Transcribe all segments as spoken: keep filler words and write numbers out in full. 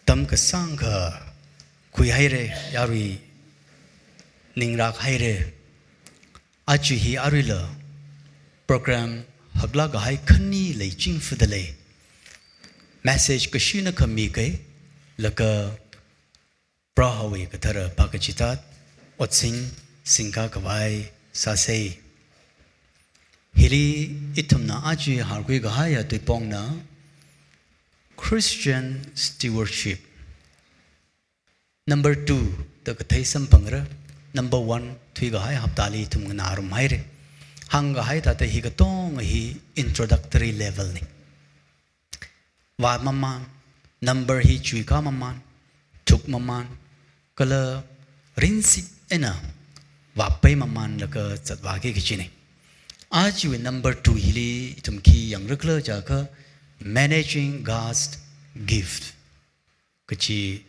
Tamkasang kha khuihaira, yarui ningrak haira. Aja hi aruila program haklak kahai khani leiching fudalei. Message kashina khami kai, laga Prohowui kathara phakachitat, otsin singkakhavai sāsei. Hili ithumna aja harkhui kahaiya tuipongna Christian stewardship. Number two da kathei samphangra, number one thuikahai haptali ithum nganārum haira. Hāngkahai thāda hi katonga hi introductory level na. Vātmamān, number hi chuikāmamān, thukmamān, kala rinsit eina vāppeimamānlaga zatvāki kachina. Ajawui number two hili ithum khi yangra khala jiakha, managing God's gift kachi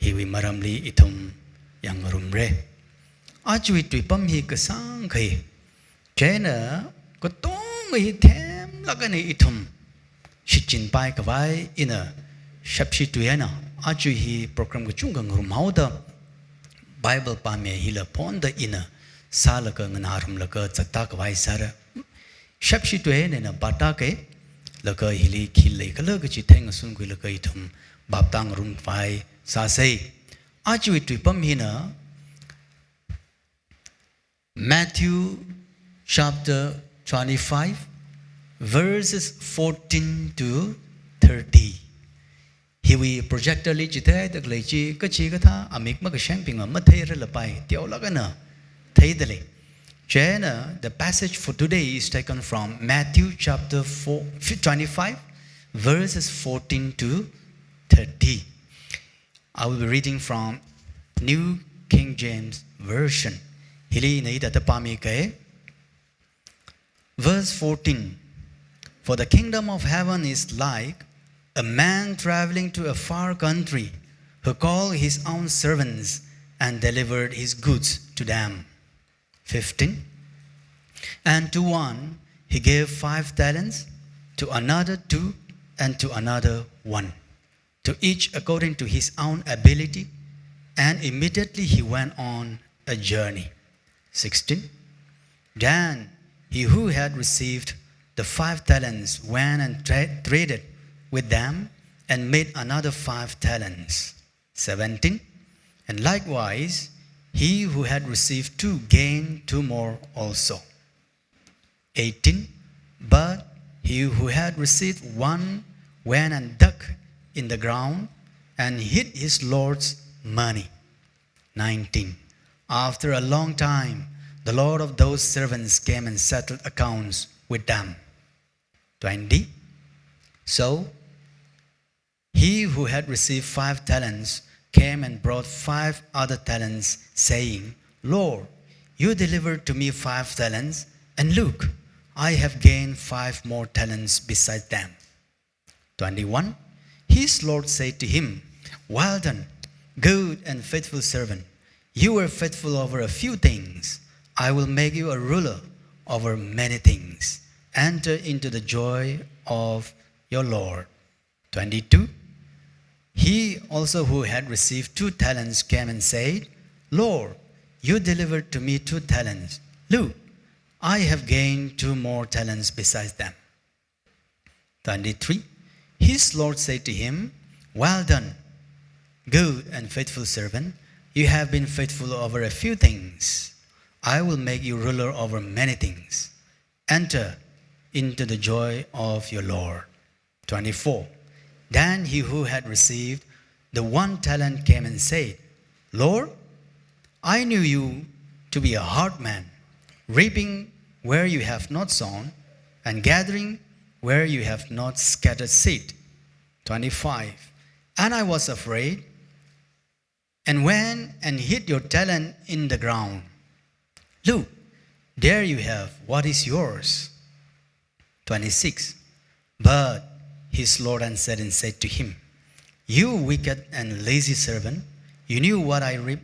hiwui maramli ithum yangngarumra. Ajawui tuipam hi kasāng kahai. Chieina katonga hi themlāk eina ithum shichinpaikhavai ina shapshi tui eina aja hi program kachungkha ngarumhaoda Bible pāmi hila phonda ina sālaga nganārumlaga zattākhavai sāra. Shapshi tui eina pātākei, laga hili khi leikhala kachi theingasun khuilaga ithum baptang rumvai sāsei. Ajawui tuipam hina Matthew chapter twenty-five, verses fourteen to thirty. Hiwui projector li chitheida khalei chi, kachikathā amik makashāngbingva matheiralapai, teolāk eina theidalei. Chieina, the passage for today is taken from Matthew chapter four, twenty-five, verses fourteen to thirty. I will be reading from New King James Version. Hili ina hithāda pāmikei. Verse fourteen, "For the kingdom of heaven is like a man traveling to a far country, who called his own servants and delivered his goods to them." Fifteen, "And to one he gave five talents, to another two, and to another one, to each according to his own ability, and immediately he went on a journey." Sixteen, "Then he who had received the five talents went and tra-, traded with them and made another five talents." Seventeen, "And likewise, he who had received two gained two more also." Eighteen, "But he who had received one went and dug in the ground and hid his lord's money." Nineteen, "After a long time, the lord of those servants came and settled accounts with them." Twenty, "So he who had received five talents came and brought five other talents, saying, 'Lord, you delivered to me five talents, and look, I have gained five more talents besides them.'" Twenty-one, "His lord said to him, 'Well done, good and faithful servant. You were faithful over a few things. I will make you a ruler over many things. Enter into the joy of your lord.'" Twenty-two, "He also who had received two talents came and said, 'Lord, you delivered to me two talents. Look, I have gained two more talents besides them.'" Twenty-three, "His lord said to him, 'Well done, good and faithful servant. You have been faithful over a few things. I will make you ruler over many things. Enter into the joy of your lord.'" Twenty-four, "Then he who had received the one talent came and said, 'Lord, I knew you to be a hard man, reaping where you have not sown, and gathering where you have not scattered seed.'" Twenty-five, "And I was afraid, and went and hid your talent in the ground. Look, there you have what is yours.'" Twenty-six, "But his lord answered and said to him, 'You wicked and lazy servant, you knew what I reap,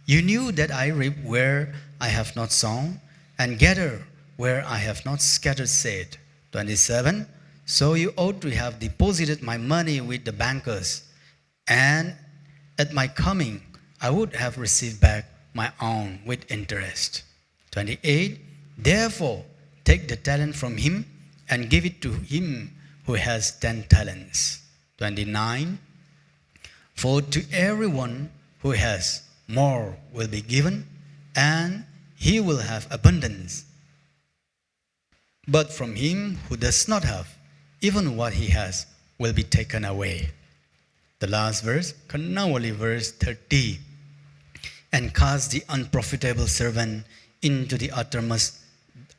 you knew that I reap where I have not sown, and gather where I have not scattered seed. Twenty-seven, so you ought to have deposited my money with the bankers, and at my coming, I would have received back my own with interest. Twenty-eight, therefore, take the talent from him and give it to him who has ten talents. Twenty-nine, for to everyone who has, more will be given, and he will have abundance. But from him who does not have, even what he has will be taken away. The last verse, khanāwali verse thirty, and cast the unprofitable servant into the uttermost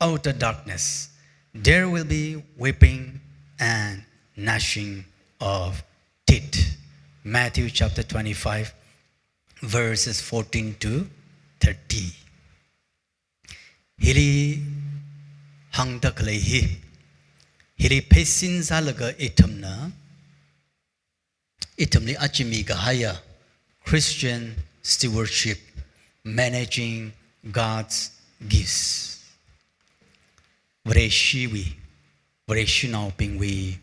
outer darkness. There will be weeping and gnashing of teeth. Matthew chapter twenty-five, verses fourteen to thirty. Hili hāngda khalei hi, hili pheisin sālaga ithumna, ithumli aja mikahaiya Christian stewardship, managing God's gifts. Vareshiwui, Vareshinaobingwui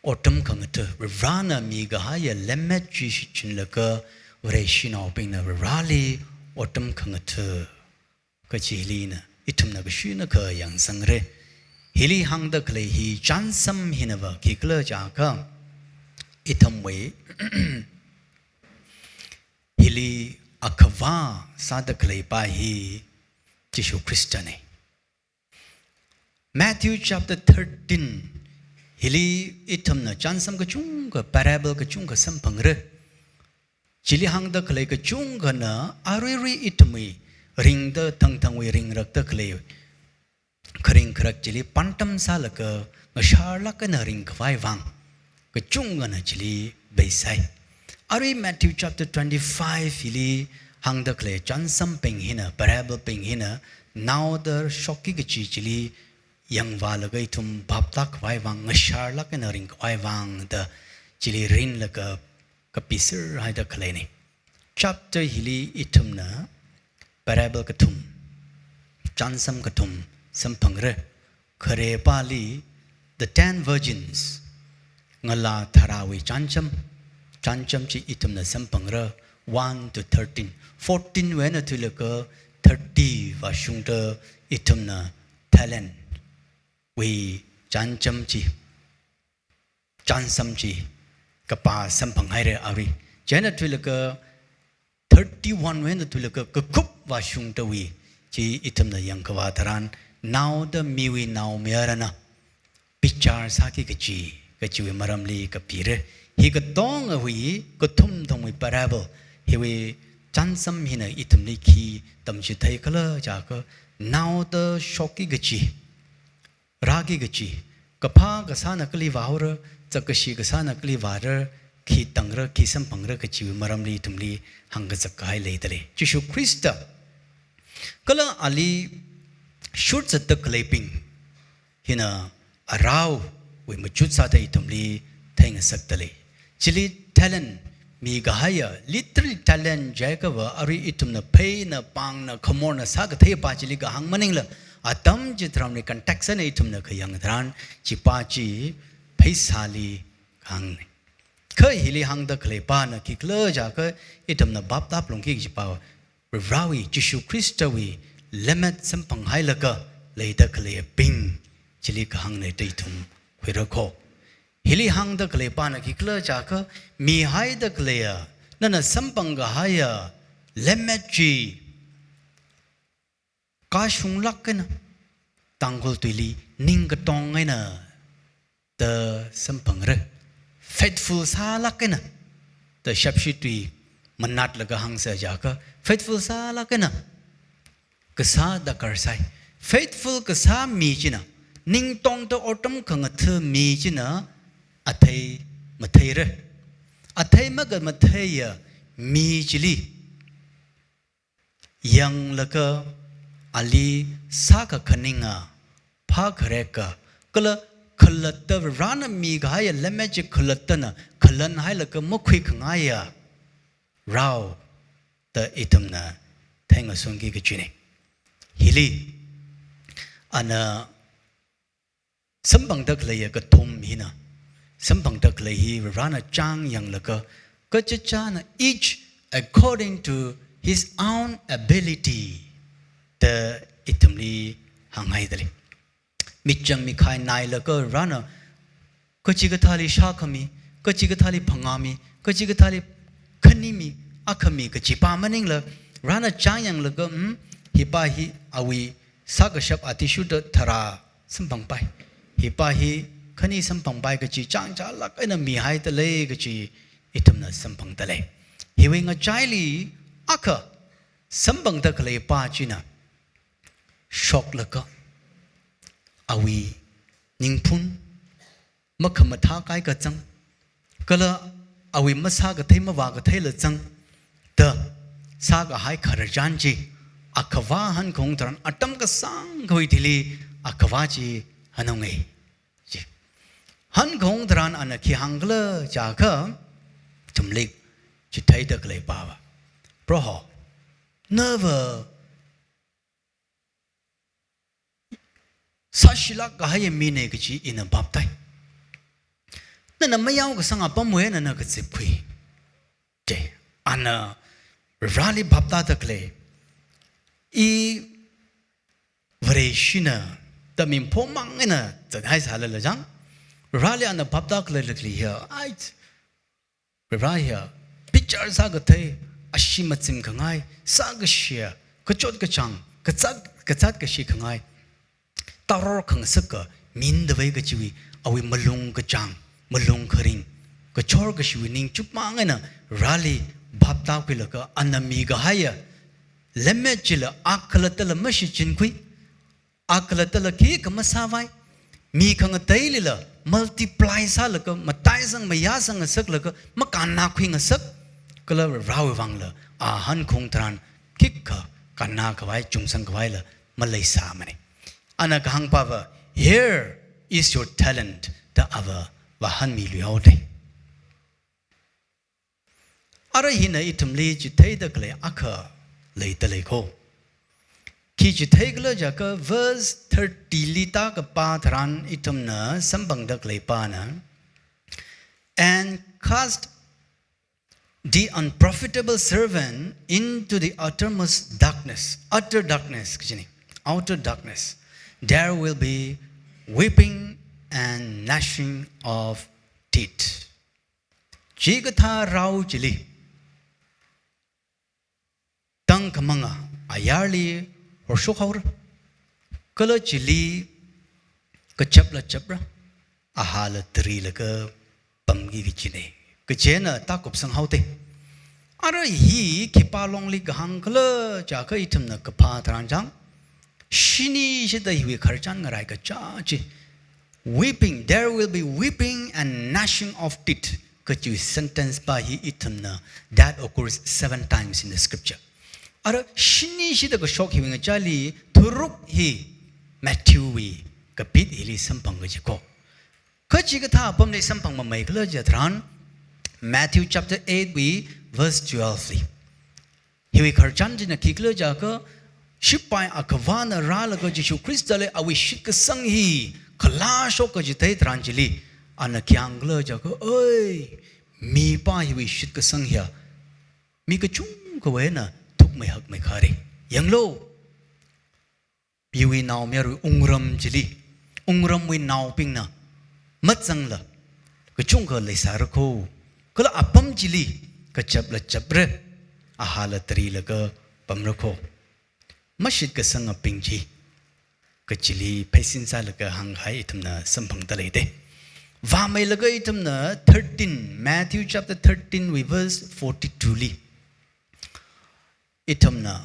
otram khangatha, Varivarana mikahaiya lemmet chi shichinlaga Vareshinaobingna Varivarali otram khangatha kachili ina, ithumna kashuina kha yangsangra. Hili hāngda khalei hi chānsam hinava khikhala jiakha, ithumwui hili akhava sāda khaleipa hi Jishu Khristana. Matthew chapter thirteen, hili ithumna chānsam kachungkha, parable kachungkha samphangra. Chili hāngda khalei kachungkhana aruirui ithumwui ringda, thangthangwui ringrakda khalei kharing kharak chili pāntam sālaga ngasharlāk eina ringkhavai vang kachungkhana chili beisai. Arui Matthew chapter twenty-five hili hāngda khalei chānsambing hina, parable bing hina, naoda shokki kachi chili yangvālaga ithum bhap tākhavai vang, ngasharlāk eina ringkhavai vang da chili rinlaga kapiser haida khaleina. Chapter hili ithumna parable kathum, chānsam kathum samphangra. Kharepali, the ten virgins, ngalā tharāwui chānjam, chānjam chi ithumna samphangra, one to thirteen. Fourteen wui eina thuilaga thirty vāshungda ithumna talent wui chānjam chi, chānsam chi kapā samphanghaira arui. Chieina thuilaga thirty-one wui eina thuilaga kakup vāshungdawui chi ithumna yangkhavā tharan, naoda miwui naomayarana bichar sāki kachi, kachiwui maramli kapira. Hi katongawui kathum thongwui parable, hiwui chānsam hina ithumli khi tamchitheikhala jiakha, naoda shokki kachi, rāki kachi, kaphā kasāna kali vāhaora, zakkashi kasāna kali vāra, khi tangra, khi samphangra kachiwui maramli ithumli hāngkazak kahai leidalei. Jishu Khrista kala ali shurtzatda khaleibing hina araowui machut sāda ithumli theingasakdalei. Chili talent mikahaiya, literally talent jiakhava arui ithumna pheina, pāngna, khamorna sākatheipa chili kahāng maningla, atam chitharanwui context eina ithumna khayang tharan, chipa chi pheisāli kahāngna. Kha hili hāngda khaleipana khikhala jiakha, ithumna bhap tāplungki kachipa, Varewui, Jishu Khristawui lemmet samphanghailaga leida khaleibing chili kahāngna da ithum khuira kho. Hili hāngda khaleipana khikhala jiakha, mihaida khaleiya, nana samphang kahaiya lemmet chi kashunglāk eina, Tangkhul tuili ning katong eina da samphangra. Faithful sālāk eina da shapshi tui manatlaga hāngsa jiakha, faithful sālāk eina kasā darkar sai. Faithful kasā mi china, ningtongda otram khangatha mi china athei matheira. Athei makamatheiya mi chili yanglaga ali sākakhaninga, phākhareka, kala khalatta, Varena mikahaiya lemmet chi khalattana khalanhailaga makhuikhangaiya rao da ithumna theingasungki kachina. Hili ana samphangda khaleiya kathum hina, samphangda khalei hi Varena chang yanglaga, Kachichāna each according to his own ability da ithumli hānghaida lei. Michang mikhai nailaga Varena kachikathāli shākhami, kachikathāli phangāmi, kachikathāli khanimi, akhami kajipa maningla, Varena chāngyanglaga, mm, hipa hi awui sākashap athishurda tharā samphangpai. Hipa hi khani samphangpai kaji chāngchālāk eina mihaida lei kaji ithumna samphangda lei. Hiwui ngachaili akha samphangda khaleipa china shoklaga, awui ningphun makhamathā kaikha zang, kala awui masākathei mavākatheila zangda sākahai khararchan chi, Akhava hankaung tharan atam kasāngkhawui thili Akhava chi hanungai. Chi. Hankaung tharan ana khi hāngkhala jiakha, ithumli chitheida khaleipa va, Proho, nava sāshilāk kahai mina kaji ina bhap tai. Nana mayao kasāng apamwui eina nana kazipkhui. Te, ana Vareli bhap tāda khalei. I Vareshina, da mingpho mang eina zathai sālala chang, Vareli ana bhap tā khalei lakli hiya, ai, Vare hiya, bichar sākathei, ashee machimkhangai, sākashiya, kachot kachāng, kazat, kazat kashi khangai, taror khangasaka, mindavai kachiwui, awui malung kachāng, malung kharing, kachor kashiwui ningchuk mang eina Vareli bhap tākhuilaga ana mikahaiya lemmet chila akhalattala mashichinkhui, akhalattala khikha masāvai, mi khangateilila multiply sālaga, mataisang mayāsang ngasaklaga, makannākhui ngasak, kala Varewui vangla, a hankaung tharan khikha kannākhavai, chungsangkhavaila maleisāmana. Ana kahāngpa va, "Here is your talent," da ava vāhānmiluihaoda lei. Ara hina ithumli chitheida khalei akha leida lei ko. Khi chitheikhala jiakha verse thirty li tākapā tharan ithumna samphangda khaleipana, "And cast the unprofitable servant into the uttermost darkness," utter darkness, kajina, outer darkness. "There will be weeping and gnashing of teeth." Chikathā rao chili tangkhamanga ayarli horshokhaora. Kala chili kachapla chapra, ahāla tarilaga pamki kajina. Kachina tākupsanghaoda lei. Ara hi khipā longli kahāngkhala jiakha ithumna kaphā tharan chang, shinishida hiwui khararchan ngarai kachā chi. Weeping, there will be weeping and gnashing of teeth. Kachi sentence pa hi ithumna, that occurs seven times in the scripture. Ara shinishida kashok hiwui ngachaili tharuk hi Matthew wui kapit hili samphang kaji ko. Kachikathā apamli samphang mamei khala jitharan, Matthew chapter eight wui verse twelve li. Hiwui khararchan china khikhala jiakha, shipai akhavana rālaga Jishu Khristali awui shitkasang hi khalāshok kaji thei tharan chili, ana khi hāngkhala jiakha, "Oi, mipā hiwui shitkasang hiya mi kachungkhawui eina thukmeihakmeikhare. Yanglu, miwui naomayarwui wungram chili, wungramwui naobingna mazangla kachungkha leisāra ko. Kala apam chili kachapla chapra, ahāla tarilaga pamra ko. Mashitkasangabing chi," kachili pheisin sālaga hānghai ithumna samphangda leida lei. Vāmeilaga ithumna thirteen, Matthew chapter thirteen wui verse forty-two li. Ithumna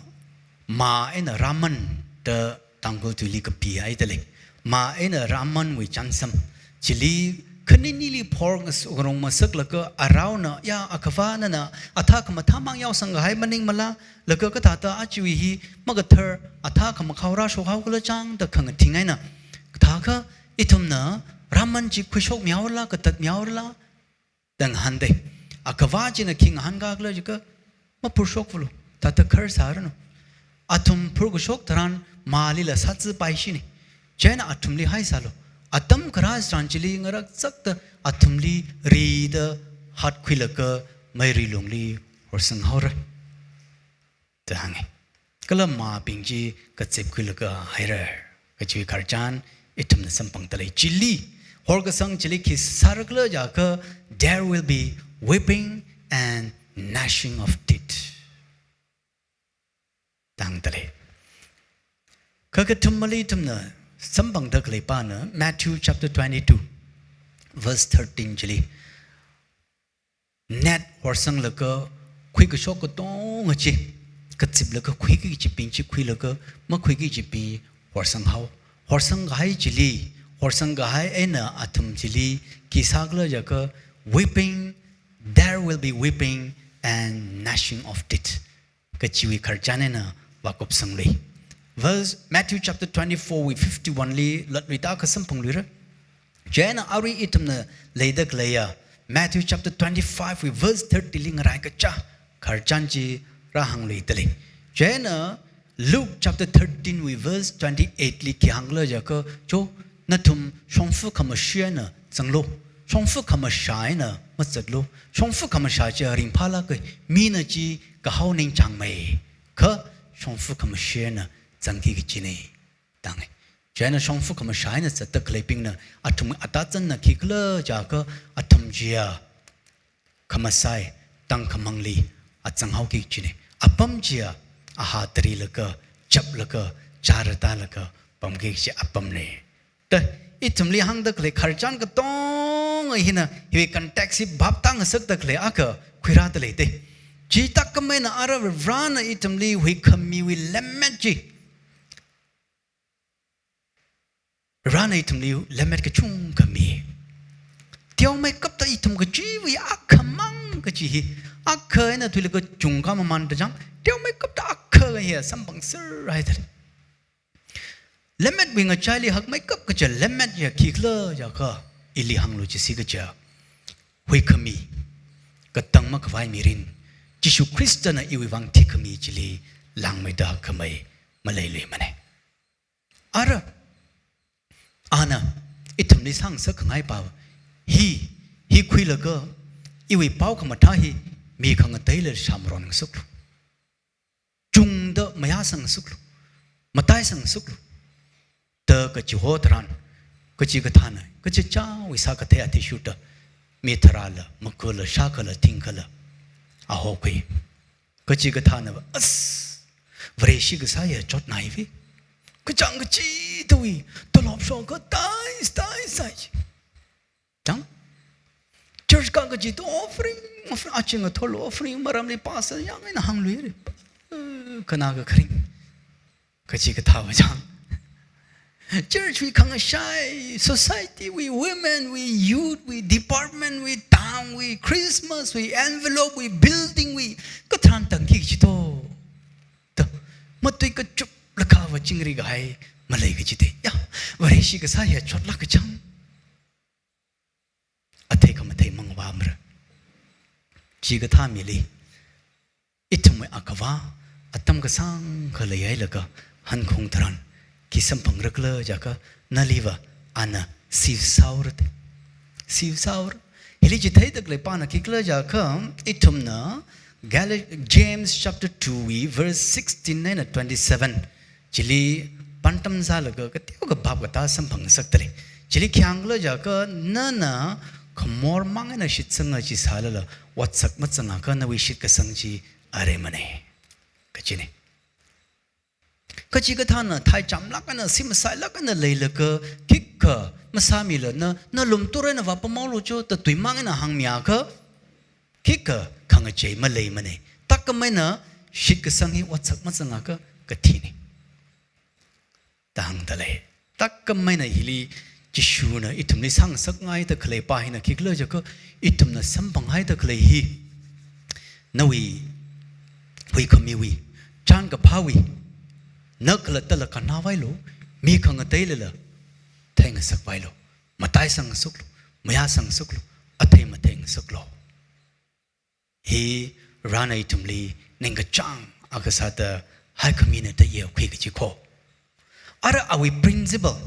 mā eina rāman da Tangkhul tuili kapihaida lei. Mā eina rāmanwui chānsam. Chili khaninili phor ngas-, ngarong masaklaga araona, "Ya, akhava nana athā khamathā mang yaosang kahai maningmala, laga kathāda achiwui hi makathar athā khamakhao rāshokhaokhala chang," da khangathingaina. Kathākha ithumna rāman chi khuishokmihaorala, katatmihaorala, da ngahānda lei. Akhava china khi ngahānkakhala jiakha, "Maphurshokvalu, thāda khar sāranu. Athum phurkashok tharan mālila sātsi paishina. Chieina athumli haisālu. Atam kharā tharan chili ngarakchakta athumli rida hatkhuilaga meiri lungli horsang haora da hānga. Kala mabing chi kazipkhuilaga haira kajiwui khararchan ithumna samphangda lei. Chili, horkasang chili khi sāra khala jiakha, "There will be weeping and gnashing of teeth" da hāngda lei. Kakathumali ithumna samphangda khalei pana Matthew chapter twenty-two, verse thirteen chili, net horsanglaga khuikashok katonga chi, kaziplaga khuiki kajibing chi khuilaga, makhuiki kajibing horsang hao. Horsang kahai chili, horsang kahai eina athum chili khi sā khala jiakha, "Weeping, there will be weeping and gnashing of teeth" kajiwui khararchan eina vākupsang lei. Verse, Matthew chapter twenty-four wui fifty-one li latluida kha samphangluira. Chieina arui ithumna leida khaleiya Matthew chapter twenty-five wui verse thirty li ngarai kacha khararchan chi rāhāngluida lei. Chieina Luke chapter thirteen wui verse twenty-eight li khi hāng khala jiakha, "Cho, nathum shongfa khamashee eina zanglu, shongfa khamashā eina mazatlu. Shongfa khamashā chi ringphālāka, mina chi kahao ningchāngmei, kha shongfa khamashee eina zangki kajina," da hānga. Chieina shongfa khamashā eina zatda khaleibingna athum atazanna khi khala jiakha, athum chiya khamasai tangkhamangli azang haoki kajina. Apam chiya aha tarilaga, chaplaga, chara tālaga pamki kaji apamna. Da, ithumli hāngda khalei khararchan katonga hina, hiwui context hi bhap tāngasakda khalei akha khuirāda lei da. Chithākhameina ara Varena ithumli huikhamiwui lemmet chi, Varena ithumli lemmet kachungkha mi. Teomeikapta ithum kachiwui akhamang kachi hi, akha eina thuilaga chungkha mamānda chang, teomeikapta akha hi samphangsera haida lei. Lemmetwui ngachaili hakmeikap kaja lemmet ya khi khala jiakha, ili hānglu chisi kaja, huikhami, katang makhavai mirin, Jishu Khristana iwui vang thikhami chili langmeida khamei maleiluimana. Ara, ana ithumli sāngasakkhangai pao hi, hi khuilaga iwui pao khamathā hi mi khangateila shāmaron ngasaklu, chungda mayāsang ngasaklu, mataisang ngasaklu da kachiho tharan, kachikathāna kachichāwui sākathei athishurda, mi tharāla, makhala, shākhala, thingkhala ahokhui. Kachikathāna va, "As, Vareshi kasā hi chotnai ve. Kachāng kachidawui tolop shokha tai, tai sai." Chang? Church ka kachida offering, offering, aching athorlu offering maramli pastor yang eina hāngluira. Eh, khanā kakharing. Kachikathā va chang. Church wui khangashai, society wui, women wui, youth wui, department wui, town wui, Christmas wui, envelope wui, building wui, katharan tangki kaji to. Da, matui kachup lakha va chingri kahai malei kaji te. Ya, Vareshi kasā hi chotlāk kachang. Athei khamathei mangvāmara. Chikathā mili ithumwui akhava, atam kasāngkha leihailaga hankhung tharan khi samphangra khala jiakha, nali va ana sivsāura te. Sivsāura. Hili chitheida khalei pana khi khala jiakha, ithumna Gal-, James chapter two wui verse sixteen eina twenty-seven chili pāntam sālaga kateokha bhap katā samphangsakta lei. Chili khi hāng khala jiakha, nana khamor mang eina shitsanga chi sālala otsak mazangakha nawui shitkasang chi areimana kajina. Kachikathāna thai chamlāk eina, simasailāk eina leilaga, khikha masāmila, na, na lumtur eina vāpamhaolu cho da tui mang eina hāngmiakha, khikha khangachei maleimana. Thākhameina shitkasang hi otsak mazangakha kathina da hāngda lei. Thākhameina hili Jishuna ithumli sāngasakngaida khalei pa hina khi khala jiakha, ithumna samphanghaida khalei hi nawui huikhamiwui, chānkaphāwui, na khalattala kannāvailu, mi khangateilala theingasakvailu, mataisang ngasaklu, mayāsang ngasaklu, athei mathei ngasaklu. Hi Varena ithumli ningkachāng akha sāda haikhamina da yāokhui kaji kho. Ara awui principle,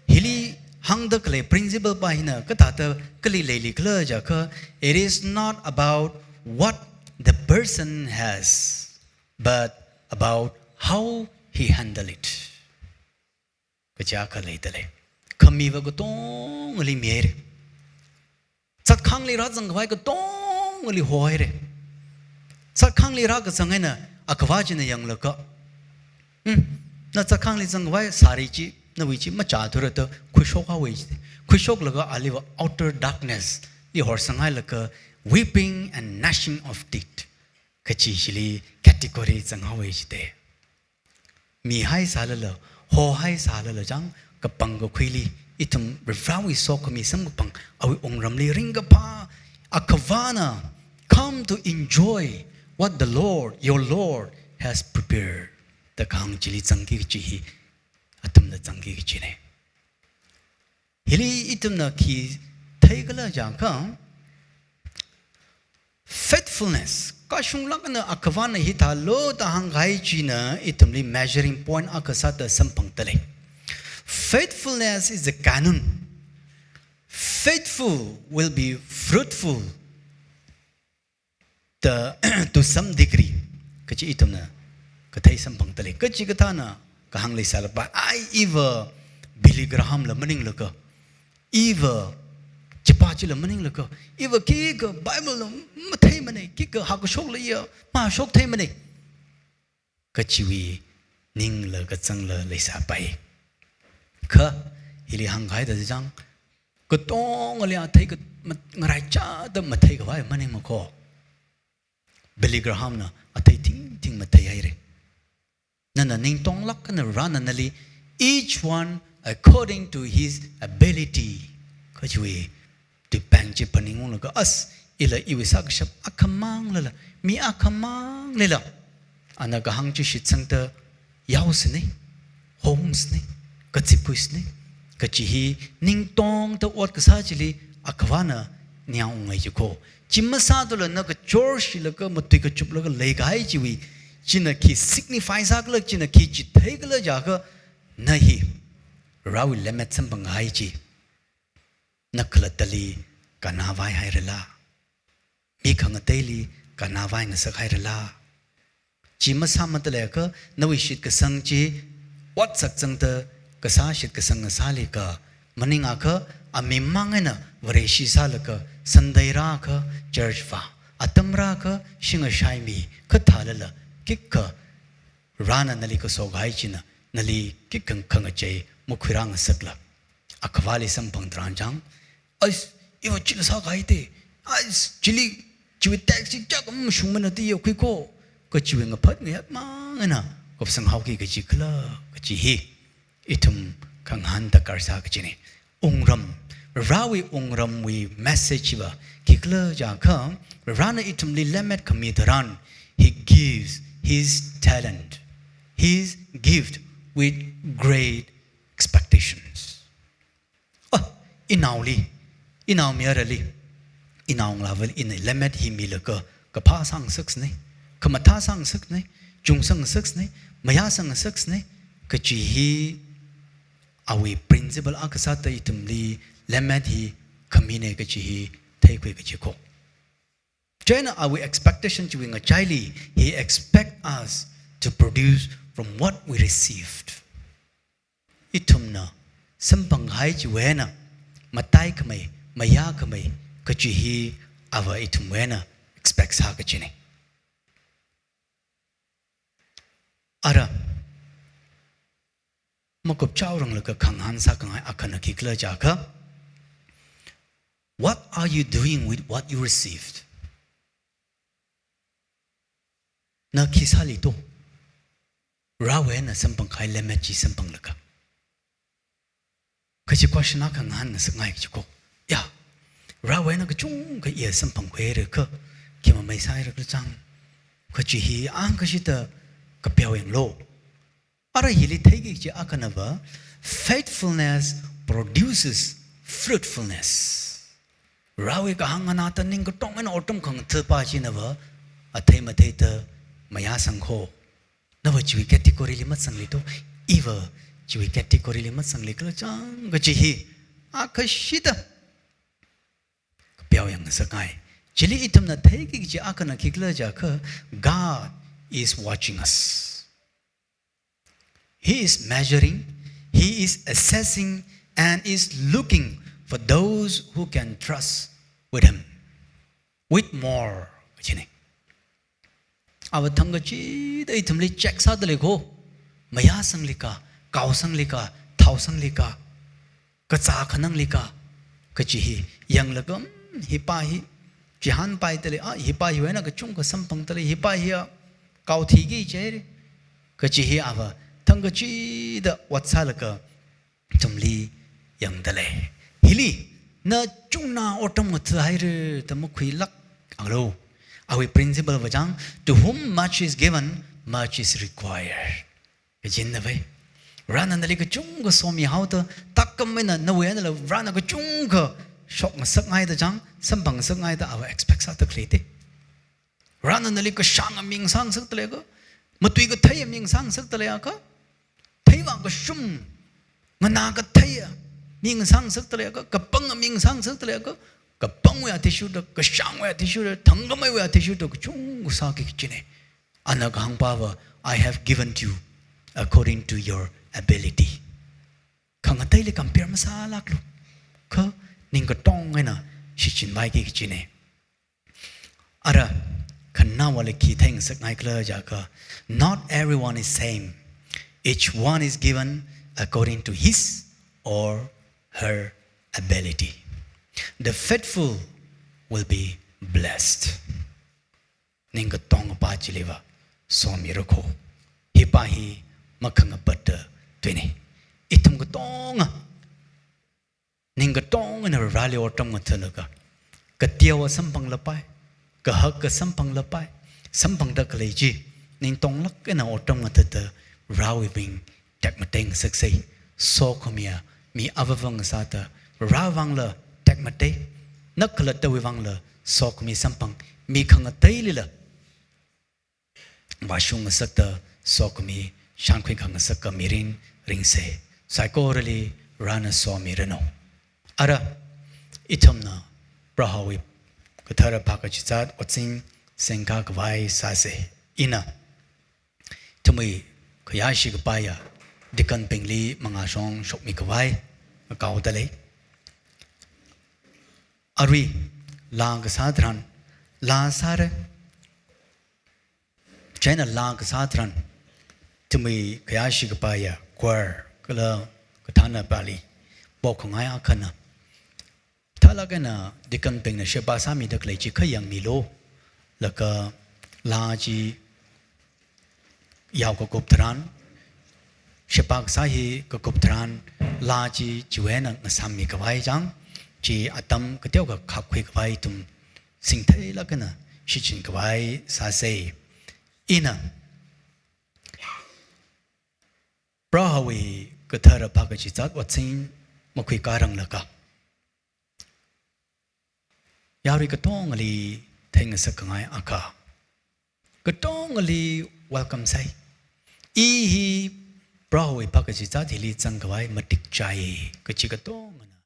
hili hāngda khalei principle pa hina kathāda kali leili khala jiakha, it is not about what the person has, but about how he handle it. Kaja khalei dalei. Khamiva katongali mihaire. Zatkhangli rāzangkhavai katongali hohaire. Zatkhangli rākazang eina akhava china yanglaga, "Hmm, na zatkhangli zangkhavai sari chi, nawui chi machāthura" da khuishokhaowa ji. Khuishoklaga aliva outer darkness li horsanghailaga weeping and gnashing of teeth kachi chili category zanghaowa jite. Mihaisālala, hohaisālala chang, kapangkakhuili, ithum Varivarāwui sokhami samkaphang, awui wungramli ringkaphā, akhavana, "Come to enjoy what the Lord, your Lord, has prepared." da kahāng chili zangki kachi hi, athumna zangki kachine. Hili ithumna khi theikhala jiakha, faithfulness, kashunglāk eina akhavana hithālu da hāngkahai china ithumli measuring point akha sāda samphangdalei. Faithfulness is a canon. Faithful will be fruitful the, to some degree. Kachi ithumna kathei samphangdalei. Kachikathāna kahāng leisālala, "Ai, iva Billy Graham la maninglaga, iva chipa chila maninglaga, iva khikha Bible la matheimanei, khikha hakashokla iya mashoktheimanei." Kachiwui ningla kazangla leisāpai. Kha hili hāngkahai da chang, katongali athei ka-, ma-, ngaraichāda matheikhavai maningmakho. Billy Graham na athei thingthing matheihaire. Nana ningtonglāk eina Varena nali, "Each one according to his ability," kachiwui tuipeng chi phaningunglaga, as, ila iwui sākashap akhamanglala, mi akhamanglila, ana kahāng chi shitsangda yaosinei, hongsinei, kazipkhuisinei, kachi hi ningtongda ot kasā chili akhavana ningyāng ungai jikho. Chi masāthula na kachor shilaga matui kachuplaga leikahai chiwui, china khi signify sākhala, china khi chitheikhala jiakha, na hi Varewui lemmet samphangkahai chi na khalattali kannāvai hairala, mi khangateili kannāvai ngasak hairala. Chi masāmada leiakha, nawui shitkasang chi ot sakzangda kasā shitkasang ngasāli kha, maningakha amimang eina Vareshi sālaga, Sunday rākha church vā, atam rākha shingashai mi, kha thālala, khikha Varena nali kasokahai china nali khikha khangachei makhuirā ngasakla, akhavali samphang tharan chang, "Ais, iva chila sākahaite. Ais, chili, chiwui tax chi kayākha mashungmana da yakhuikho," kachiwui ngaphat ngayātmang eina kupsanghaoki kachikhala, kachi hi ithum khangahān darkar sā kachine. Wungram, Varewui wungramwui message hiva khikhala jiakha, Varena ithumli lemmet khami tharan, he gives his talent, his gift with great expectations. Ah, inaoli, inaomayarali, inaongalāvali ina lemmet hi milaga kaphā sāngasaksinei, khamathā sāngasaksinei, chungsāngasaksinei, mayāsāngasaksinei, kachi hi awui principle akha sāda ithumli lemmet hi khaminei kachi hi theikhui kachikho. Chieina awui expectation chiwui ngachaili, he expect us to produce from what we received. Ithumna samphangkahai chiwui eina mataikhamei, mayākhamei kachi hi ava ithumwui eina expect sā kachine. Ara, makupchaoranglaga khangahān sākhangai akhana khikhala jiakha, what are you doing with what you received? Na khi sāli to? Varewui eina samphangkahai lemmet chi samphanglaga. Kachi question akha ngahānngasakngai kachikho. Ya, Varewui eina kachungkha iya samphangkhuirakha, khi mamei sāirakhala chang, kachi hi angkashida kapiao yanglu. Ara hili theiki kachi akhanava, faithfulness produces fruitfulness. Varewui kahāng nganāda ning katong eina otram khangatha̱ pa chinava, athei matheida mayāsangkho. Nava chiwui category li mazangli to, iva chiwui category li mazanglikhala chang kachi hi, akashida kapiao yangngasakngai. Chili ithumna theiki kaji akhana khikhala jiakha, God is watching us. He is measuring, He is assessing, and is looking for those who can trust with Him, with more. Kajina. Ava thangkachida ithumli check sāda lei ko. Mayāsangli ka, kaosangli ka, thaosangli ka, kazā khanangli ka, kaji hi yanglaga, mm, hipa hi chihānpaida lei, ah, hipa hiwui eina kachungkha samphangda lei, hipa hi a kaothiki jihaira, kaji hi ava thangkachida ot sālaga ithumli yangda lei. Hili, na chungna otram ngathahaira da makhuilākalu. Awui principle va chang, "To whom much is given, much is required." Kajina vai. Varena nali kachungkha somihaoda, takam eina nawui einala Varena kachungkha shokngasakngaida chang, samphangngasakngaida ava expect sāda khalei te. Varena nali kashānga mi ngasāngasakda leiakha, matui katheiya mi ngasāngasakda leiakha, theivā kashum, nganā katheiya mi ngasāngasakda leiakha, kapanga mi ngasāngasakda leiakha, kapangwui athishurda, kashāngwui athishurda, thangkhameiwui athishurda kachungkha sāki kajina. Ana kahāngpava, "I have given to you according to your ability." Khangateili compare masālākalu. Kha ningkatong eina shichinpaiki kajina. Ara, khanaowali khi theingasakngaikhala jiakha, "Not everyone is same. Each one is given according to his or her ability. The faithful will be blessed." Ningkatonga pa chiliva somira ko. Hipa hi makhangapatta tuina. Ithum katonga, ningkatongana Vareli otram ngathalaga, kateowa samphanglapai, kahaka samphanglapai, samphangda khalei chi, ningtonglāk eina otram ngathada Varewui ming tekmateingasaksa. Sokhamiya mi avāvang sāda, Varewui vangla tekmatei, na khalattawui vangla sokhami samphang, mi khangateilila vāshungngasakta, sokhami shānkhui khangasaka mirin ringsa. Saikorali Varena somiranu. Ara, ithumna Prohowui kathara phākachizat otsin singkakhavai sāsa. Ina ithumwui khayāshi kapaiya deaconbingli mangāshong shokmikhavai ngakaoda lei. Arui, laa kasā tharan, laa sāra. Chieina laa kasā tharan, ithumwui khayāshi kapaiya choir kala kathānna pali pokhangai akhana, thālāk eina deaconbingna sheba sāmida khalei chi kha yangmilu. Laga laa chi yao kakup tharan, sheba kasā hi kakup tharan, laa chi chiwui eina ngasāmmikhavai chang, chi atam kateokha khapkhuikhavai ithum singtheilāk eina shichinkhavai sāsa. Ina Prohowui kathara phākachizat otsin makhuikāranglaga, yarui katongali theingasakkhangai akha, katongali welcome sai. I hi Prohowui phākachizat hili zangkhavai matik chai kachi katongana